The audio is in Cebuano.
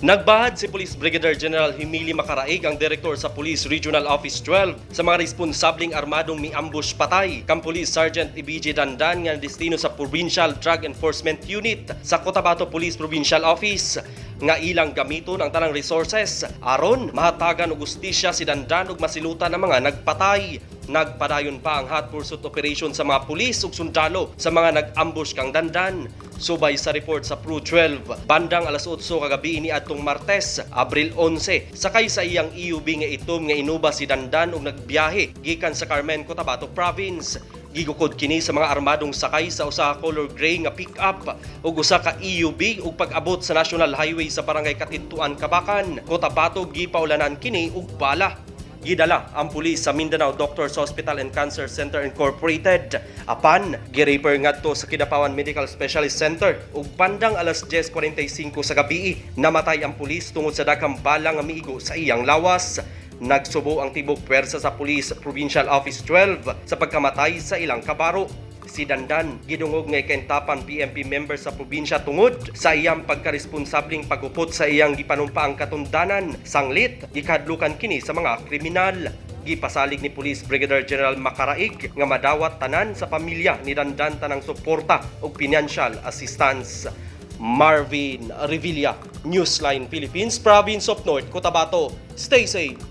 Nagbahad si Police Brigadier General Himili Macaraig, ang direktor sa Police Regional Office 12, sa mga responsableng armadong mi-ambush patay kang Police Sergeant Ibg Dandan nga destino sa Provincial Drug Enforcement Unit sa Cotabato Police Provincial Office nga ilang gamiton ang tanang resources aron mahatagan og hustisya si Dandan ug masilutan ang mga nagpatay. Nagpadayon pa ang hot pursuit operation sa mga pulis ug sundalo sa mga nag-ambush kang Dandan. Subay sa report sa Pro 12, bandang alas 8 kagabi ni adtong Martes, Abril 11, sakay sa iyang EUB nga itom nga Innova si Dandan ug nagbiyahe gikan sa Carmen, Cotabato Province. Gigukod kini sa mga armadong sakay sa usa ka color gray nga pick-up ug usa ka EUB ug pag-abot sa National Highway sa Barangay Katintuan, Kabacan, Cotabato, gipaulanan kini og bala. Gidala ang pulis sa Mindanao Doctors Hospital and Cancer Center Incorporated. Apan, girefer ngadto sa Kidapawan Medical Specialist Center ug bandang alas 10:45 sa gabi, namatay ang pulis tungod sa daghang bala nga miigo sa iyang lawas. Nagsubo ang tibok puwersa sa Police Provincial Office 12 sa pagkamatay sa ilang kabaro. Si Dandan gidungog nga ikaintapan PNP member sa probinsya tungod sa iyang pagkaresponsableng paggupot sa iyang gipanumpaang katundanan sanglit gikadlukan kini sa mga kriminal. Gipasalig ni Police Brigadier General Macaraig nga madawat tanan sa pamilya ni Dandan tanang suporta ug financial assistance. Marvin Revilla, Newsline Philippines, Province of North Cotabato. Stay safe.